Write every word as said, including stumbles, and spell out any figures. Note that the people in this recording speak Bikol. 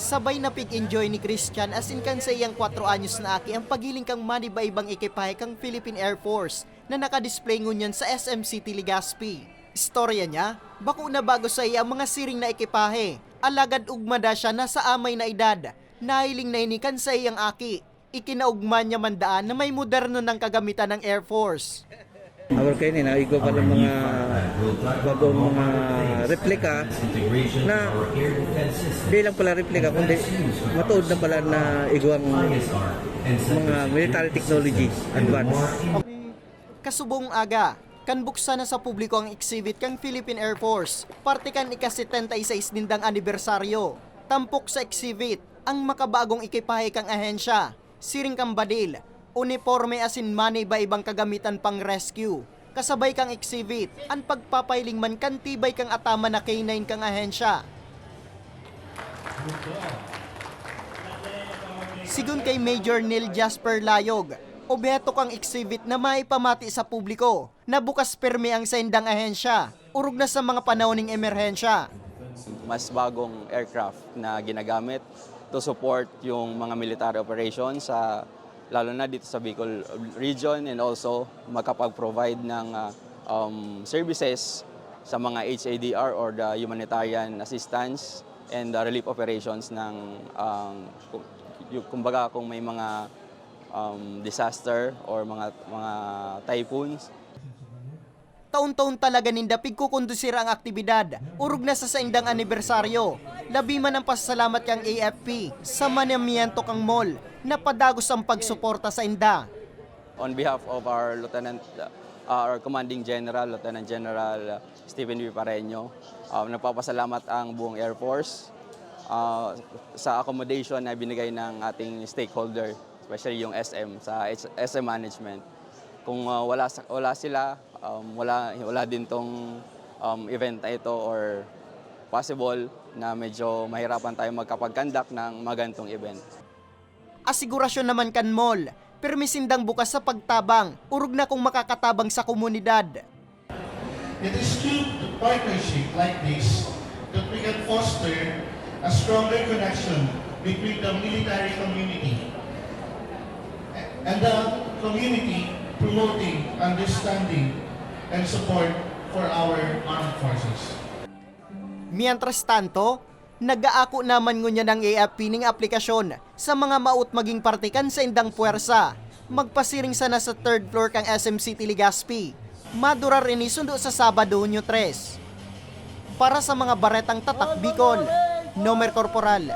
Sabay na pig-enjoy ni Christian asin kan saiyang kwatro anyos na aki ang paghiling kan maniba-ibang ekipahe kan Philippine Air Force na nakadisplay ngunyan sa S M City Legazpi. Istorya niya, bako na bago saiya ang mga siring na ekipahe, alagad ugma da siya na sa amay na edad, nahiling na ini kan saiyang aki. Ikinaugma niya man daan na may moderno nang kagamitan ng Air Force. Awal kaini na igwa pala mga bagong mga replika na di lang pala replika kundi matuod na pala na igwang mga military technology advance. Kasubong aga, kan buksan na sa publiko ang exhibit kan Philippine Air Force, parte kan ika-setenta y seis nindang anibersaryo. Tampok sa exhibit, ang makabagong ekipahe kan ahensya, siring kan badil, uniporme asin maniba-ibang kagamitan pang rescue. Kasabay kan exhibit, an pagpapahiling man kan tibay kan ataman na K nine kan ahensya. Sigon kay Major Neil Jasper Layog, obheto kan exhibit na maipamati sa publiko na bukas pirmi ang saindang ahensya, orog na sa mga panahon ning emerhensya. Mas bagong aircraft na ginagamit to support yung mga military operations sa lalo na dito sa Bicol region, and also makapag-provide ng uh, um, services sa mga H A D R or the humanitarian assistance and the relief operations ng um, kumbaga kung may mga um, disaster or mga mga typhoons. Taon-taon talaga ninda pigkukondusir ang aktibidad, orog na sa saindang anibersaryo. Labi man ang pasasalamat kan A F P sa manamiento kan mall na padagos ang pagsuporta sainda. On behalf of our Lieutenant, uh, our Commanding General, Lieutenant General Stephen V. Pareño, uh, nagpapasalamat ang buong Air Force uh, sa accommodation na binigay ng ating stakeholder, especially yung S M, sa S M management. Kung uh, wala, wala sila, um, wala, wala din tong um, event na ito or possible na medyo mahirapan tayo magkapag-conduct ng magantong event. Asigurasyon naman kan mall, pirmi sindang bukas sa pagtabang, orog na kung makakatabang sa komunidad. It is through partnership like this that we can foster a stronger connection between the military community and the community promoting understanding and support for our armed forces. Mientras tanto, nag-aako naman ngunyan ang A F P ning aplikasyon sa mga maot maging parte kan saindang puwersa. Magpasiring sana sa third floor kan S M City Legazpi. Madurar ini sundo sa Sabado, Hunyo tres. Para sa mga baretang Tatak Bicol, Nomer Corporal,